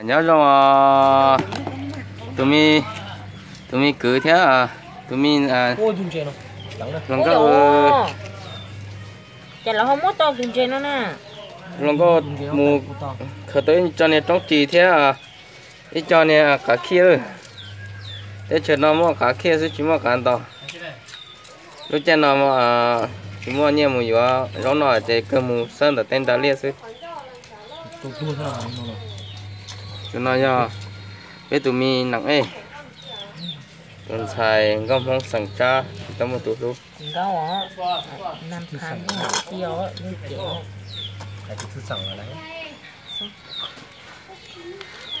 Nyob zoo, tus me, tus me kwv thiab tus me hluas nkauj, ces lawv ho muab tau tus ntses no na. Hluas nkauj mus khaws tau ib co niag roob ris thiab ib co niag qav khiaj. Teb chaws no muaj qav khiaj xwb tsis muaj qav ntos. Lub caij no tsis muaj nyiaj mus yuav zaub noj ces kawg mus xawb ntawm tej nra liaj xwb. Tus no yog peb tus me nam ej, tus ntxhais nkauj Hmoob xeem Tsab tsis tau muaj tus hlub.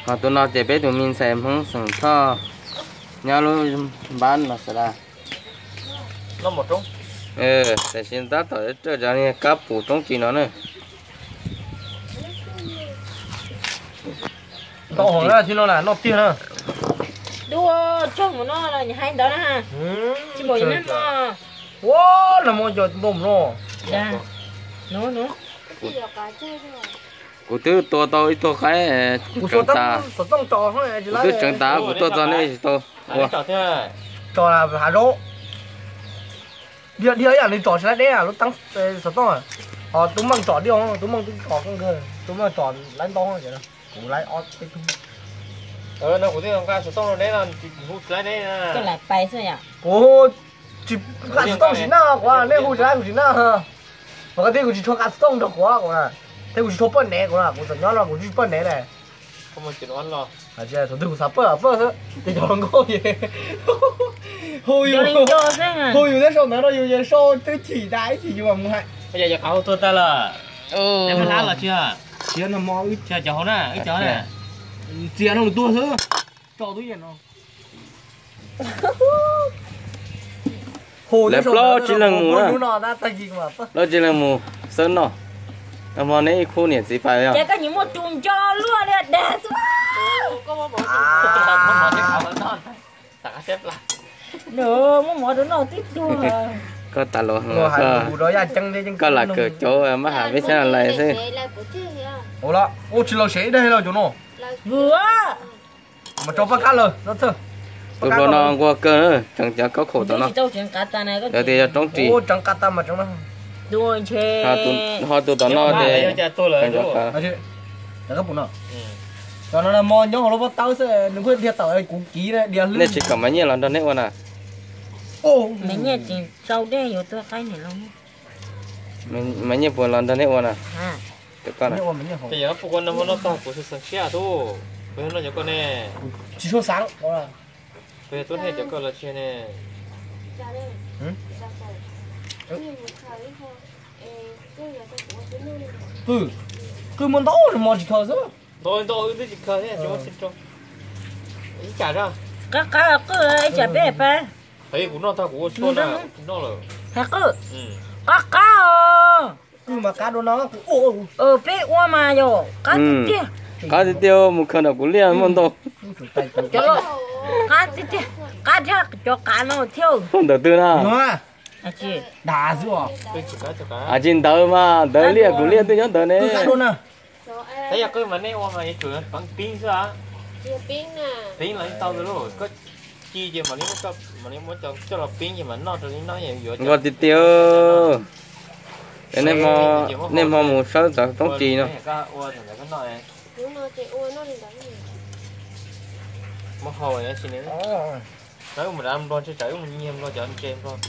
Ho tus no ces peb tus me ntxhais Hmoob xeem Thoj nyob lub npab no xav da. Tam sim tab tom coj cov niag kab pum roob ris no na. Tau hov tsis no noj tiag na. Dua tsaug mus no los hais ntawd na. Tsis npaum li nag hmo. Ua nag hmo cov npau no. Kuv twb tua tau ib tug qaib, kuv tseev tas, kuv twb tseev tas kuv tuaj txog nej tsis tau ua. Tso hav zoov. Dhia dhia ib yam nws tsom tsis laib deb lub teeb xov tooj. Ho tub meej tsom dhia, tub meej twb tsom kawg, tub meej tsom laib ntau, kuv laib ob peb tug. No kuv twb nqa xov tooj deb no, hu tsis laib deb. Kuv tsis nqa xov tooj tsis naj, kuv nej hu tsis laib kuv tsis naj. Mas koj tib kuv tsis tshua nqa xov tooj nrog kuv, kuv thiab kuv tsis tshua poj nev kuv na, kuv txom nyab no kuv tsis poj nev ne. Thaum twg kuv xav paj paj xwb ces cov hluas nkauj hu yus, hu yus thiab sau ntawv no yus sau twb chim tas ib chim yus mam mus hais. Cov qav hu tuag tag lawm. Hlab los tsis, tsis no mo wb cov hauv na, wb cov na. Txias no mus tuag xwb. Tso tub yam no. Lawv plaub tsib leeg mus na. Plaub tsib leeg mus xawb noj. Nag hmo neb ib khub niam txiv pais yog. Ces koj nyiam muaj tus nco luaj li dag xwb. Muab mov rau noj twb tuag. Koj tas los, koj lam kawm cov mab ham peb xyab lais xwb. Ua tsis los sev ib daig los cov no. Mas tso paj kab lawm. Tus hluas no nquag kawg, tseem cov kaub khaum tom no. Lawv tias yog roob ris. Ho tus tom no ces, nej tsis kom Maiv Nyiaj los nrog neb ua na? Maiv Nyiaj puas los nrog neb ua na? Tsis tshua xav. Qwj, qwj muaj ntau hmo tsis khaws xwb. Qab qab qwj ib tsam peb pab. Hais qwj, qab qab os. Qwj mas qab dua no. Peb ua mas yog qab tiag tiag. Qab tiag tiag, mus khaws nram kuv liaj muaj ntau. Qab tiag tiag, qab dhia cov qav no thiab. Ntawm twg na? Tsis ntawd mas, ntawd liaj kuv liaj twb nyob ntawd ne. Qwj mas nej ua mas yuav tsum peev xwb. Peev los tau ntawd lauj, koj ci ces mam li muab coj los peev ces mam noj rau li no yuav. Nquag tiag tiag. Nej hmo mus sawb txog roob ris no. Muab hau tsis ne. Wb mus rau nplog ntshe tsam wb mus nyiag nplog cov ntses nplog.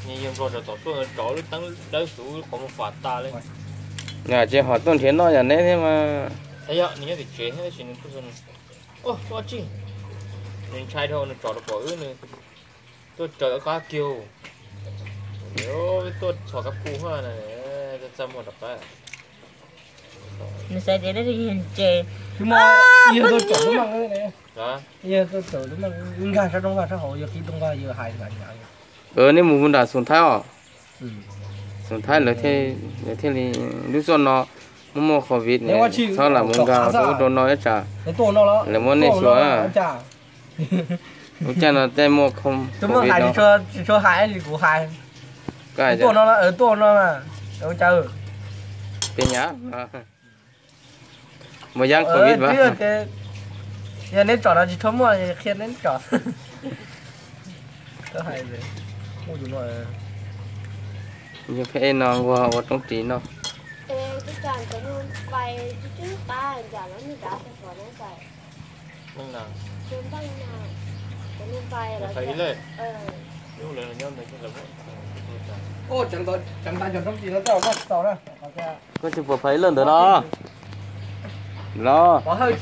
Nyiag nplog rau tom tuaj tso lub teeb dawb xwb qhov muag fam tas li. Tsis ho tuaj nrhiav noj yam neb thiab mas. Yog nws nyob tim tsev thiab tab sis nws tuaj, nws ntshai dhau nws tsom rau pom wb nws tuaj raws qab kiag. Tuaj txhos kab pum ha, txaj muag rov qab. Nws xav tias dab tsi yog ntses. Nkag sab roob nkag sab hauv yog qib roob nkag yog hais nkag nkag. Nej mus nram Xoom Thaib os. Xoom Thaib lawv thiaj li, lub zos no muaj muaj covid ne, txhob lam mus nkag rau ub rau no ib tsam lawv muab nej xyuas. Lub caij no tej muaj covid no. Peb nyav. Mus yaj covid mas. Yog neb tsom no tsis tshua muaj qhia neb tsom. Hais, muaj tus no. Yog peb no nquag ua roob ris no. Koj tsis pom phais lawm ntawd no. Los. Pov Hawj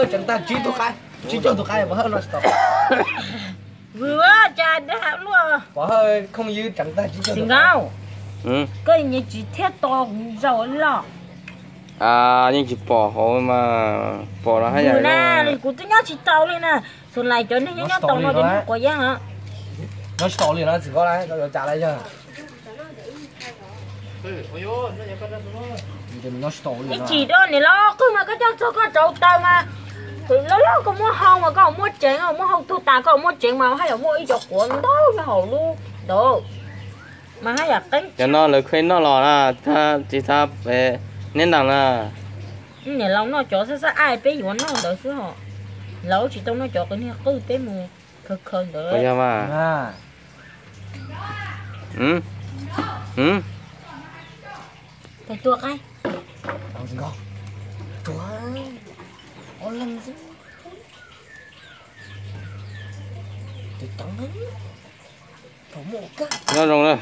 tseev tag tsib tug qaib, tsib caug tug qaib, Pov Hawj no tsis tau. Vwm, cas dab luaj. Pov Hawj khooj ywb tseev tag tsib caug tug qaib. Koj nyias tsis thiaj tos kuv zaum loj. Yeej tsis pom hauv mas pom los haj yam na. Kuv twb nyob tsis tau li na. Xus lais cov neeg nyob nyob tau no cov neeg quav yeeb. Nyob tsis tau li no txiv Nkauj, koj yuav cas lawm yog? Ib chim da niam laus, qwj mas koj coj txog koj rauv taws mas, loj loj koj muab hau mas koj muab tseev, muab hau tug tas koj muab tseev mas haj yam muaj ib co quav ntau nyob hauv lub ntawd mas haj yam qeeb. Cov no lawv kheev noj los na, tsis txhob neb ntaus na. Niam laus noj cov xab xab aib peb yuav noj ntawd xwb os. Laus tsis tau noj cov qws niag qwj peb mus khaws khaws ntawd. Yog mas. Tus tuaj qaib. Ob leeg xwb. Nyob zoo na.